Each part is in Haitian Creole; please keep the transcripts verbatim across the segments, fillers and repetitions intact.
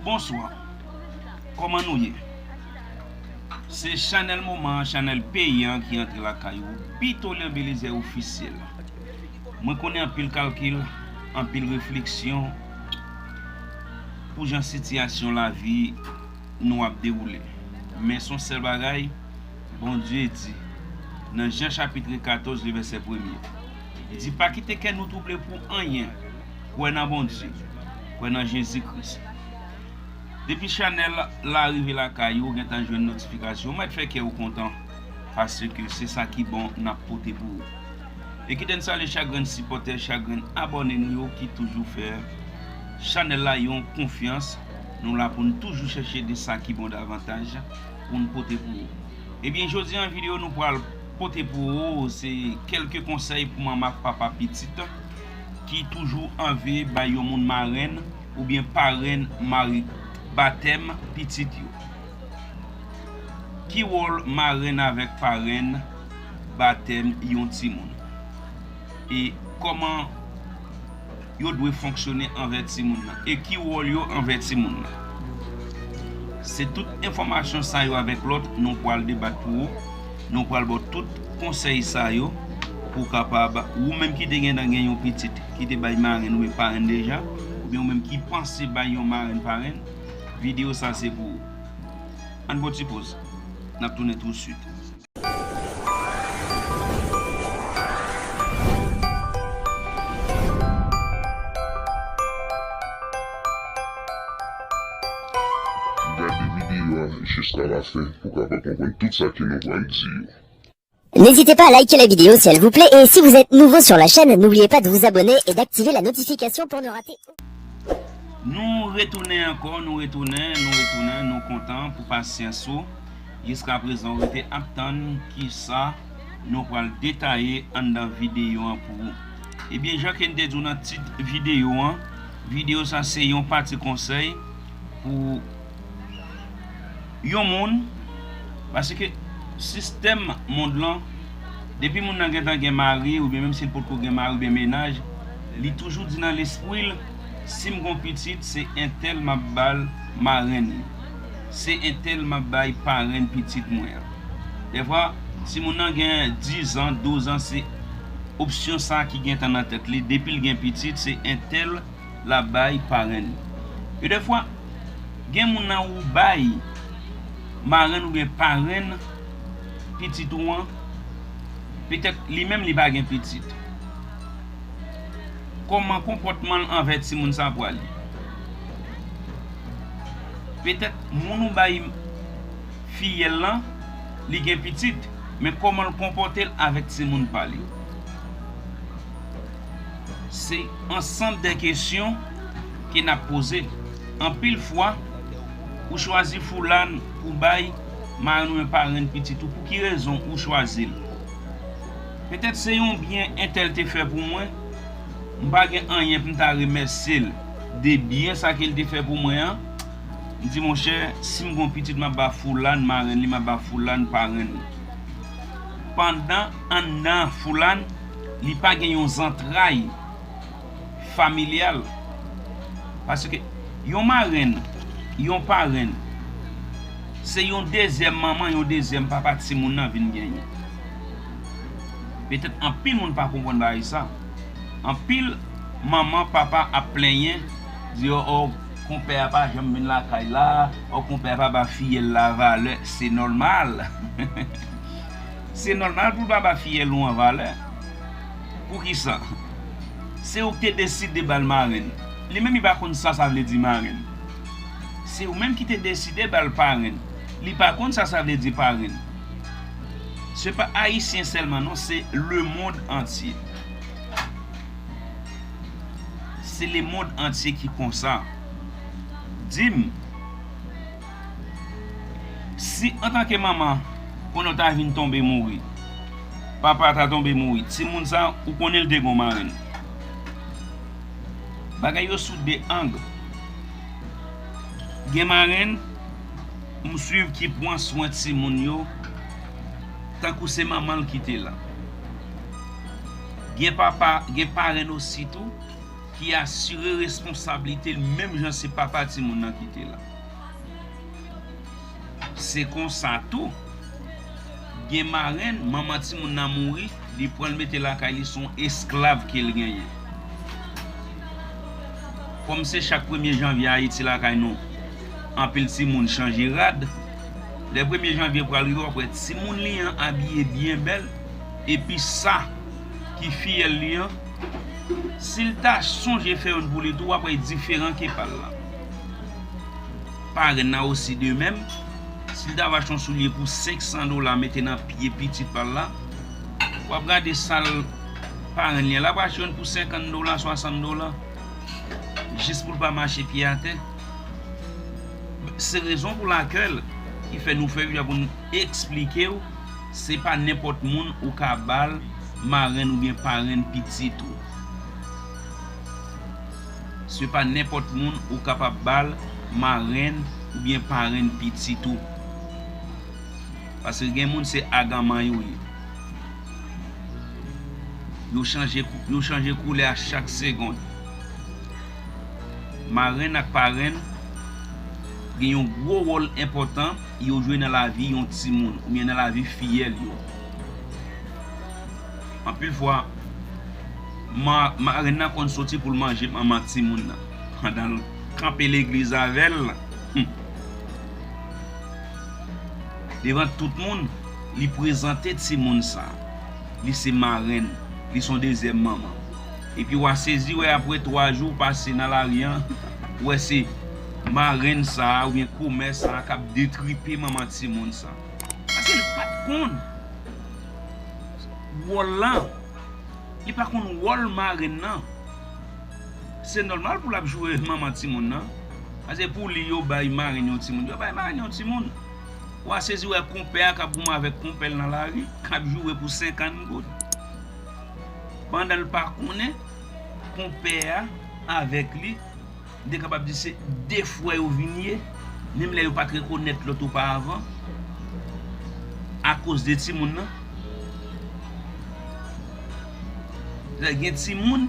Bonswa. Kòman nou ye? Se chanèl moman an, chanèl peyi an ki antre lakay ou, Pito Lè Belizè ofisyèl. Mwen konnen anpil kalkil, anpil refleksyon pou jan sitiyasyon lavi nou ap dewoule. Men se yon sèl bagay, Bondye di, nan Jan chapit katòz, le vèsè premye, li di, "Pa kite kè nou twouble pou anyen. Kwè nan Bondye. Kwè nan Jezi Kris." Depi chanèl la rive lakay ou, ou gentan jwenn notifikasyon. Ou mèt fè kè ou kontan, paske se sa ki bon n ap pote pou ou. E kite n salye chak grenn sipòtè, chak grenn abòne nou yo ki toujou fè chanèl la yon konfyans. Nou la pou n toujou chèche de sa ki bon davantaj pou n pote pou ou. Ebyen, jodi an videyo nou pral pote pou ou se kèlke konsèy pou manman ak papa pitit ki toujou anvi bay yon moun marenn oubyen parenn mari batèm pitit yo. Ki wòl marenn avèk parenn batèm yon timoun? E kòman yo dwe fonksyone anvè timoun nan? E ki wòl yo anvè timoun nan? Se tout enfòmasyon sa yo avèk lòt nou pral debat pou ou. Nou pral ba w tout konsèy sa yo pou w kapab, ou menm ki te gentan gen yon pitit ki te bay marenn oubyen parenn deja, oubyen ou menm ki panse bay yon marenn parenn, videyo sa se pou ou. Ann ba w ti poz. N ap tounen tousuit. Gade videyo a jiska lafen pou w kapab konprann tout sa ke nou pral di yo. N'hésitez pas à liker la vidéo si elle vous plaît et si vous êtes nouveau sur la chaîne, n'oubliez pas de vous abonner et d'activer la notification pour ne rater Nou retounen ankò, nou retounen, nou retounen, nou kontan pou pasyans ou. Jiska prezan, ou rete ap tann kisa nou pral detaye anndan videyo an pou ou. Ebyen, jan ke n te di w nan tit videyo an, videyo sa se yon pati konsèy pou yon moun, paske sistèm mond lan, depi moun nan gentan gen mari, oubyen menm si l potko gen mari oubyen mennaj, li toujou di nan lespri l, "Si m gon pitit, se entèl m ap ba l marenn li. Se entèl m ap bay parenn pitit mwen an." Dèfwa, si moun nan gen diz an, douz an, se opsyon sa ki gentan nan tèt li. Depi l gen pitit, se entèl l ap bay parenn li. E dèfwa, gen moun nan ou bay marenn oubyen parenn pitit ou an, petèt li menm li pa gen pitit. Kòman konpòtman l anvè timoun sa pral ye? Petèt moun ou bay fiyèl lan, li gen pitit, men kòman l konpòte l avèk timoun pa l yo? Se ansanm de kesyon ke n ap poze. Anpil fwa, ou chwazi Foulane pou bay marenn oubyen parenn pitit ou. Pou ki rezon ou chwazi l? Petèt se yon byen entèl te fè pou mwen, m pa gen anyen pou m ta remèsye l de byen sa ke l te fè pou mwen an. M di, "Monchè, si m gon pitit, m ap ba Foulane marenn li, m ap ba Foulane parenn li." Pandan anndan Foulane, li pa gen yon zantray familyal. Paske yon marenn, yon parenn, se yon dezyèm manman, yon dezyèm papa timoun nan vin genyen. Petèt anpil moun pa konprann bagay sa. Anpil manman, papa ap plenyen, di, "O, o, konpè a pa janm vin lakay la, o, konpè a pa ba fiyèl la valè." Se nòmal. Se nòmal pou l pa ba fiyèl ou an valè. Poukisa? Se ou ki te deside ba l marenn. Li menm li pa konn sa sa vle di marenn. Se ou menm ki te deside ba l parenn. Li pa konn sa sa vle di parenn. Se pa Ayisyen sèlman non, se lemonn antye. Se lemonn antye ki konsa. Di m, si antanke manman, konnen w ta vin tonbe mouri, papa ta tonbe mouri, timoun sa, ou konnen l te gon marenn. Bagay yo sou de ang. Gen marenn, m swiv ki pran swen timoun yo, tankou se manman l ki te la. Gen papa, gen parenn osi tou, ki asire responsablite l menm jan se papa timoun nan ki te la. Se konsa tou, gen marenn, manman timoun nan mouri, li pran l mete lakay li, se yon esklav ke l genyen. Kòm se chak premye janvye Ayiti lakay nou, anpil timoun chanje rad. Lè premye janvye pral rive, w ap wè timoun li an abiye byen bèl, epi sa ki fiyèl li an, si l ta sonje fè youn pou li tou, w ap wè diferan ke pa l la. Parenn nan osi de menm, si l ta va achte yon soulye pou senk san dola mete nan pye pitit pa l la, w ap gade sa l parenn li an, l ap achte youn pou senkant dola, swasant dola, jis pou l pa mache pye atè. Se rezon pou lakèl ki fè nou fè videyo pou n eksplike w, se pa nenpòt moun ou ka ba l marenn oubyen parenn pitit ou. Se pa nenpòt moun ou kapab ba l marenn oubyen parenn pitit ou. Paske gen moun se aganman yo ye. Yo chanje kou-, yo chanje koulè a chak segonn. Marenn ak parenn gen yon gwo wòl enpòtan yo jwe nan lavi yon timoun oubyen nan lavi fiyèl yo. Anpil fwa, ma-, marenn nan konn soti pou l manje manman timoun nan pandan l kanpe legliz avè l. Hmm. Devan tout moun, li prezante timoun sa. Li se marenn, li se yon dezyèm manman. Epi w a sezi wè apre twa jou w pase nan lari an, w wè se marenn sa a oubyen kòmè sa a k ap detripe manman timoun sa. Paske li pa t konn wòl lan. Li pa konn wòl marenn nan. Se nòmal pou l ap joure manman timoun nan. Paske pou li, yo bay marenn yon timoun. Yo bay marenn yon timoun. W a sezi wè konpè a k ap goumen avèk konpè l nan lari, k ap joure pou senkant goud. Pandan l pa konnen, konpè a avèk li, m te kapab di se de frè yo vin ye, menm lè yo pa t rekonèt lòt oparavan, akoz de timoun nan. Gen timoun,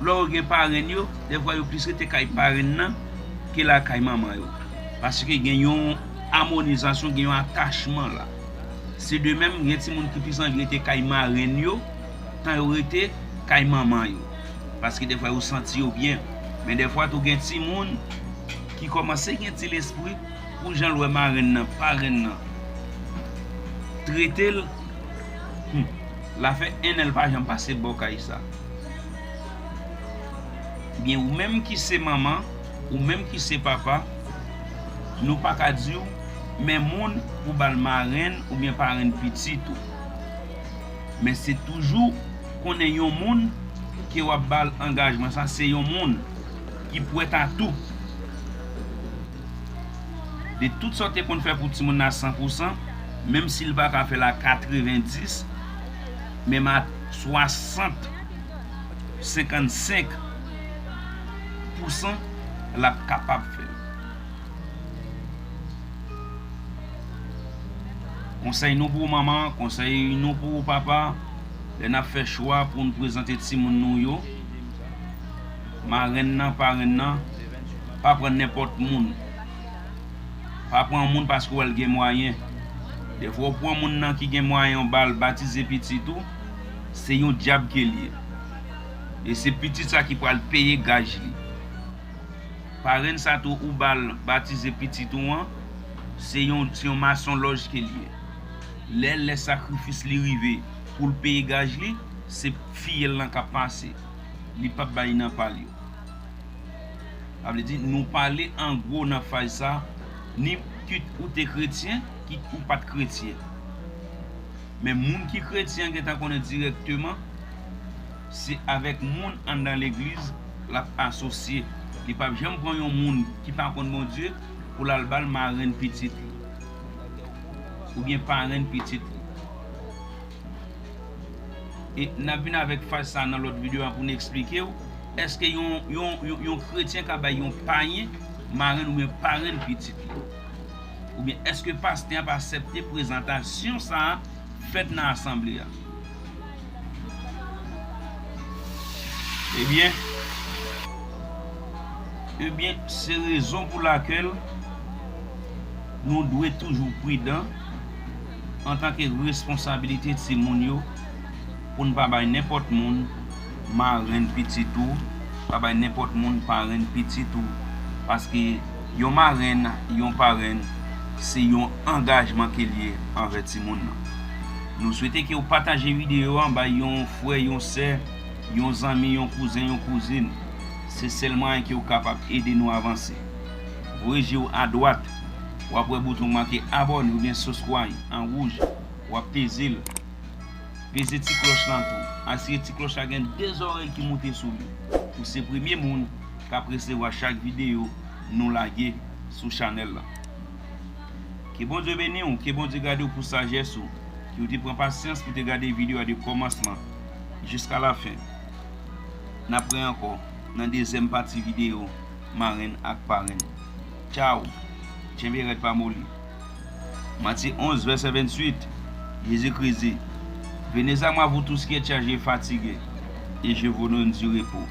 lè yo gen parenn yo, dèfwa yo plis rete kay parenn nan ke lakay manman yo. Paske gen yon amonizasyon, gen yon atachman la. Se de menm, gen timoun ki plis anvi rete kay marenn yo, tan yo rete kay manman yo. Paske dèfwa yo santi yo byen. Men dèfwa tou gen timoun ki kòmanse gen ti lespri pou jan l wè marenn nan, parenn nan trete l. Hmm. L a fè en an l pa janm pase bò kay sa. Ebyen, ou menm ki se manman, ou menm ki se papa, nou pa ka di w men moun pou ba l marenn oubyen parenn pitit ou. Men se toujou konnen yon moun ke w ap ba l angajman sa, se yon moun ki prèt a tou. De tout sa w te konn fè pou timoun nan san pou san, menm si l pa ka fè l a katrevenndis, menm a swasant, senkannsenk pou san, l ap kapab fè l. Konsèy nou pou manman, konsèy nou pou papa, lè n ap fè chwa pou n prezante timoun nou yo, marenn nan, parenn nan, pa pran nenpòt moun. Pa pran moun paske w wè l gen mwayen. Dèfwa w pran moun nan ki gen mwayen, w ba l batize pitit ou, se yon dyab ke l ye. E se pitit sa ki pral peye gaj li. Parenn sa tou ou ba l batize pitit ou an, se yon, se yon masonlòj ke l ye. Lè, lè sakrifis li rive pou l peye gaj li, se fiyèl lan k ap pase. Li p ap bay nan pa l yo. Sa vle di, nou pale an gwo nan faz sa, ni kit ou te kretyen, kit ou pa t kretyen. Men moun ki kretyen gentan konnen dirèkteman, se avèk moun anndan legliz l ap asosye. Li p ap janm pran yon moun ki pa konn Bondye pou l al ba l marenn pitit li. Oubyen parenn pitit li. E n ap vin avèk faz sa nan lòt videyo a pou n eksplike w, èske yon, yon, yon, yon kretyen ka bay yon payen marenn oubyen parenn pitit li? Oubyen èske pastè a pa aksepte prezantasyon sa a fèt nan asanble a? Ebyen, Ebyen, se rezon pou lakèl nou dwe toujou pridan antanke responsabilite timoun yo, pou n pa bay nenpòt moun marenn pitit ou, pa bay nenpòt moun parenn pitit ou, paske yon marenn, yon parenn, se yon angajman ke l ye anvè timoun nan. Nou swete ke w pataje videyo a bay yon frè, yon sè, yon zanmi, yon kouzen, yon kouzin. Se sèl mwayen ke w kapab ede nou avanse. Voye je w adwat, w ap wè bouton make abòne oubyen subscribe an wouj, w ap peze l. Peze ti klòch lan tou. Asire ti klòch la gen de zòrèy ki moute sou li, pou se premye moun k ap resevwa chak videyo nou lage sou chanèl la. Ke Bondye beni w, ke Bondye gade w pou sajès ou, ke w te pran pasyans pou te gade videyo a de kòmansman jiska lafen. N ap wè ankò nan dezyèm pati videyo marenn ak parenn. Tchaw! Tchenbe rèd, pa moli. Matye onz, vèsè venntuit, Jezi Kris di, Venez à moi, vous tous qui êtes chargés et fatigués, et je vous donne du repos.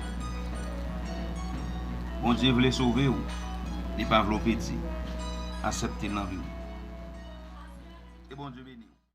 Bondye vle sove w, li pa vle w pèdi. Aksepte l nan vi w. Ke Bondye beni w.